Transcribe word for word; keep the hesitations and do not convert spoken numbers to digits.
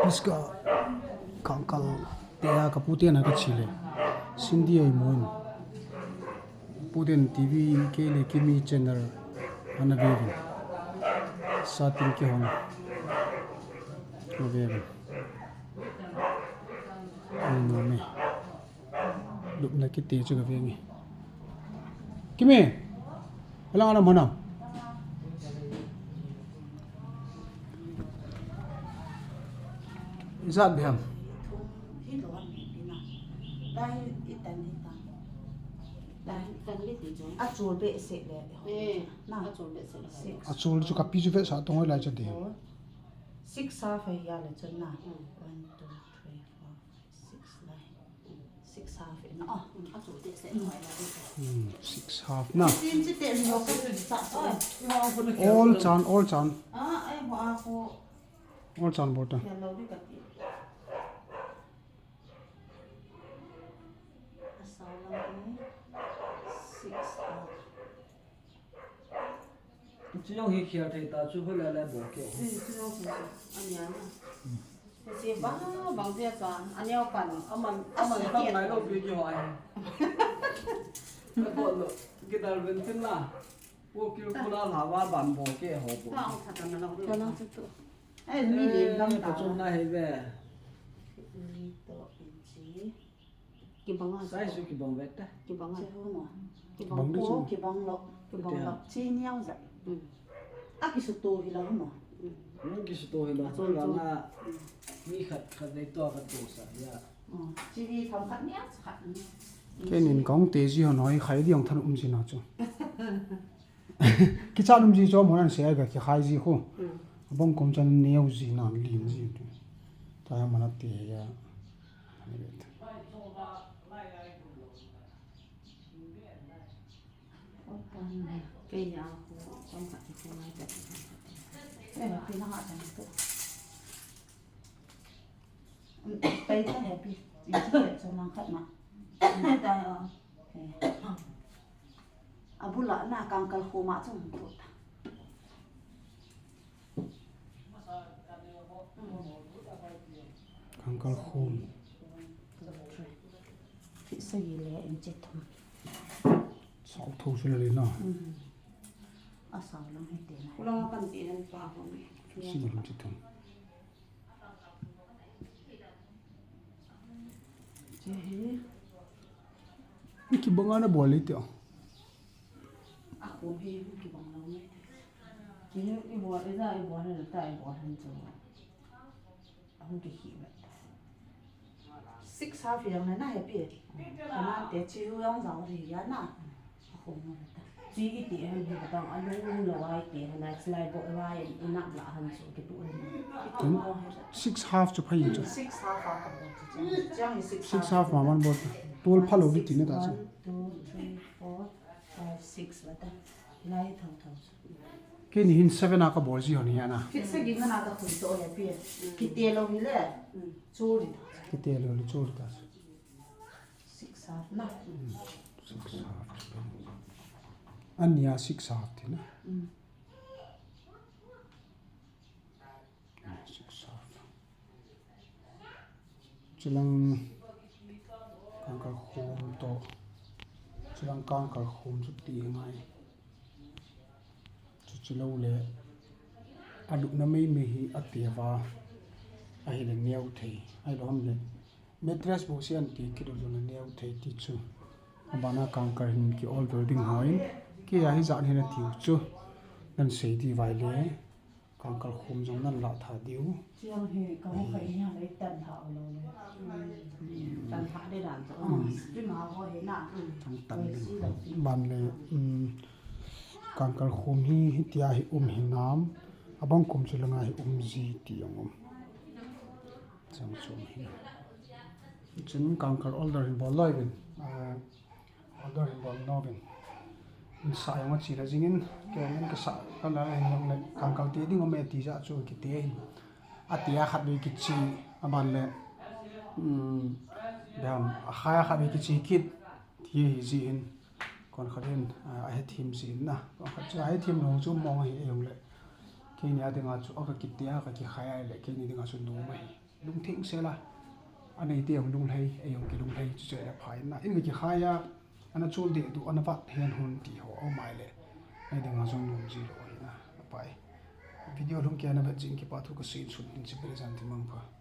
Iska kangkal te a ka pute na ka chile. Sindi ai mun. Puten T V ke le Kimi channel ana vevin. Satin ke hong. Na vevin. Ai no me. Lupna kiti chu ka veng e. Kimi. Alang alam hanam. Izat biham. Achul behseh le. Eh, na. Achul behseh le. Six. Achul chu kapi chu vetsah tong lai cha de. Four. Six half a ya le chun na. Hmm. One, two, three, four, five, six, nine. Six half in. Oh. Hmm, achul behseh le. Hmm, six half na. Sin chi te ni ho ka sa sa. All chan, all chan. Ah, ai ho a ko. All chan bol ta. Ya lo di ka ti. Asa lang ni. Six half. Chujong hi khial thei ta chu, hoi lai lai bol ke. Hmm, chujong hi. Ania na. Hiche bang, bang jeh a chuan, aneo pan, aman, aman bang ngai lo pi ki ho ahi. Ka bol lo, kidal ven tin la. Wo kil kula la wa ban bol ke ho bol. Ka ang khat na lo. Ka lo chu tu. Ai, mi le gam ta. Ka chun na hei ve. Ni to in chi. Kibang a. Size chu kibang vet ta. Kibang a. Che hu mo. Kibang. Kibang de chu. Kibang lo. Kibang lo. Chi niau za. Mm. A kisuto hi lo mo. Mm. Mm, kisuto hi lo. A chon chon. Vang a mi khat khat dei to khat to sa ya. Mm. Chi ni tham khat niau khat. Keinin kong te ji ho noi khai di ong than um ji na chu. Kichat um ji chu, mun an se a ga kikhai ji khu. Mm. Bong kum chan neo ji na, lin ji tu. Ta ya mana te ya. Kei ya khu, kong khat khu mai ta. Eh, pi na ha chan tu. Pai ta happy. Iti ya chu lang khat ma. Ta ya. Eh. A bula na kangkal khum a chung tu ta. Kangkal khum. Feet sagi le inch thum. Sao tho chu le na. Mm. A sao lang hi te na. Kula kan ti han pa ho me. Sagi le inch thum. Che hi. Kibang a na bol le te. A khum hi kibang lo me. Ki i bol, i za i bol han ta i bol han chu. A hung ki hi me. Six half yang na happy. Kana te chi hu yang za ri ya na. Chi i ti em hi ka tang a lung lung lo ai ti han ai slide bo ai i nak la han chu ki tu ni. Kum six half chu phai chu. Six half a ka bo chu. Chiang hi six. Six half ma man bo. Tul pha lo di ti na ta chu. One, two, three, four, five, six la ta. Lai thau thau chu. Keini hin seven a ka bol ji ho ni ana. Fit se gi na ka khun to he pi. Ki te lo hi le. Chu ri ta. Ki te lo le chu ri ta. Six half na. Mm, six half. Ania six half ti na. Mm. Ah, six half. Chilang kangkal khum to. Chilang kangkal khum chu ti ngai. Chuchu lo le, a lupna mei mei hi a te va, a hi le neo thei, a hi lo ham le, mattress bu si an ti kit u zong le neo thei ti chu. A bana kangkal hin ki order ding hoi, kei a hi zan hin a tiu chu, nan sei di vai le, kangkal khum zong nan la tha diu. Chiang hi ka hong khai hi hang lei tan ha lo le. Tan ha de dan to. Stream ha ho he na. Tan tan le. Ban le, um, kangkal khum hi, hitia hi um hi nam. A bang kum chu langa hi um ji ti ang um. Chang chu hi. Chun kangkal order hin bol loi vin. Ah, Order hin bol nom in. In sa jong a chi la jing in, kei in ka sa, ka la hin jong le, kangkal te ding um e ti jeh chu ki te hin. A te a khat vei ki chi, a ban le, um, dam, a khai a khat vei ki chi kit, ti hi ji hin. Kon khat hin, a, a het him ji hin na. Kon khat chu a het him lo chu mong hi e jong le. Keini a dinga chu a ka ki te a ka ki khai a le, keini dinga chu nom a hi. Lungtheng sela, anei te jong lunglhai, ei jong kilunglhai, chuche le pha in na. In ga kikhai a, ana chol deh du, ana vat hen hon ti ho, aum a le. Nei dinga jong nom ji lou hi na, apai. Video lhung kei a na vet jing kipa thu kasei in sun hin chi present ti mang pha.